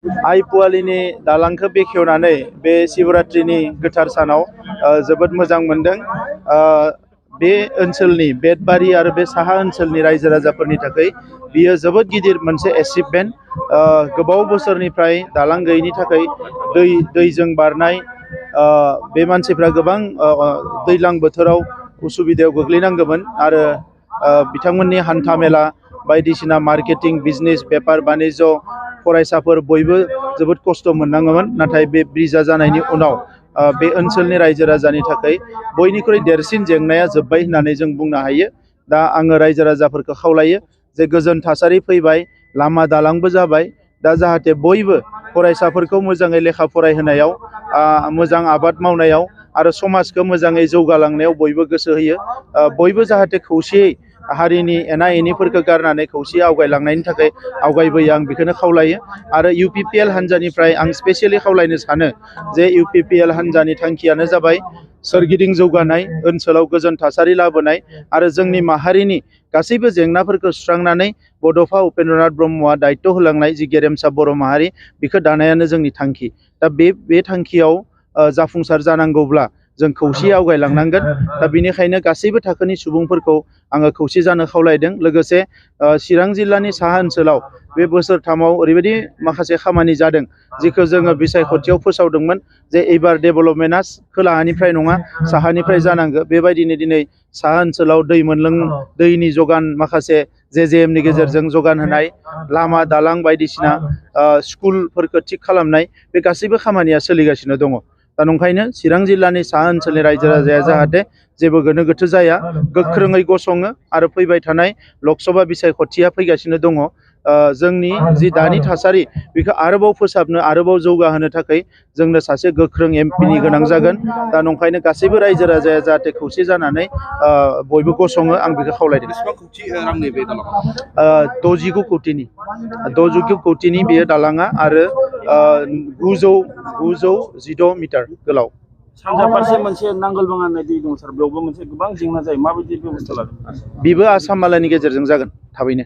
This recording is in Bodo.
आइपुवालिनि दालांखौ बेखेवनानै बे शिवरात्रिनि गोथार सानाव जोबोद मोजां मोनदों। बे ओनसोलनि बेटबारि आरो बे साहा ओनसोलनि रायजो राजाफोरनि थाखाय बियो जोबोद गिदिर मोनसे एचिभमेन्ट। गोबाव बोसोरनिफ्राय दालां गैयैनि थाखाय दैजों बारनाय बे मानसिफ्रा गोबां दैज्लां बोथोराव उसुबिदायाव गोग्लैनांगौमोन आरो बिथांमोननि हान्था मेला बायदिसिना मार्केटिं बिजनेस बेफार बानिज्य फरायसाफोर बयबो जोबोद खस्थ' मोननाङोमोन। नाथाय बे ब्रिजआ जानायनि उनाव बे ओनसोलनि रायजो राजानि थाखाय बयनिख्रुइ देरसिन जेंनाया जोब्बाय होननानै जों बुंनो हायो। दा आङो रायजो राजाफोरखौ खावलायो जे गोजोन थासारि फैबाय, लामा दालांबो जाबाय, दा जाहाथे बयबो फरायसाफोरखौ मोजाङै लेखा फरायहोनायाव, मोजां आबाद मावनायाव आरो समाजखौ मोजाङै जौगालांनायाव बयबो गोसो होयो। बयबो जाहाथे खौसेयै हारिनि एना एनिफोरखौ गारनानै खौसेयै आवगायलांनायनि थाखाय आवगायबोयो, आं बेखौनो खावलायो। आरो UPPL हान्जानिफ्राय आं स्पेसियेलि खावलायनो सानो जे UPPL हान्जानि थांखियानो जाबाय सोरगिदिं जौगानाय, ओनसोलाव गोजोन थासारि लाबोनाय आरो जोंनि माहारिनि गासैबो जेंनाफोरखौ सुस्रांनानै बड'फा उपेन्द्रनाथ ब्रह्मआ दायित्व होलांनाय जि गेरेमसा बर' माहारि, बेखौ दानायानो जोंनि थांखि। दा बे थांखियाव जाफुंसार जानांगौब्ला जों खौसेयै आवगायलांनांगोन। दा बेनिखायनो गासैबो थाखोनि सुबुंफोरखौ आङो खौसे जानो खावलायदों। लोगोसे चिरां जिल्लानि साहा ओनसोलाव बे बोसोरथामाव ओरैबायदि माखासे खामानि जादों जिखौ जोङो बिसायख'थियाव फोसावदोंमोन जे एबार डेभेलपमेन्टआ खोलाहानिफ्राय नङा साहानिफ्राय जानांगौ। बेबायदिनो दिनै साहा ओनसोलाव दैनि जगान माखासे JJMनि गेजेरजों जगान होनाय, लामा दालां बायदिसिना स्कुलफोरखौ थिग खालामनाय, बे गासैबो खामानिया सोलिगासिनो दङ। दा नंखायनो चिरां जिल्लानि साहा ओनसोलनि रायजो राजाया जाहाथे जेबो गोनो गोथो जाया, गोख्रोङै गसङो आरो फैबाय थानाय लकसभा बिसायख'थिया फैगासिनो दङ। जोंनि जि दानि थासारि बेखौ आरोबाव फोसाबनो, आरोबाव जौगाहोनो थाखाय जोंनो सासे गोख्रों MPनि गोनां जागोन। दा नंखायनो गासैबो रायजो राजाया जाहाथे खौसे जानानै बयबो गसङो, आं बेखौ खावलायदों। 69 कौटिनि बेयो दालाङा आरो 916 मिटार गोलाव। सानजा फारसे मोनसे नांगोलबाङा होननाय दै दं सार, बेयावबो मोनसे गोबां जेंना जायो, माबायदि बेबस्था लादों? बेबो आसाम मालानि गेजेरजों जागोन थाबैनो।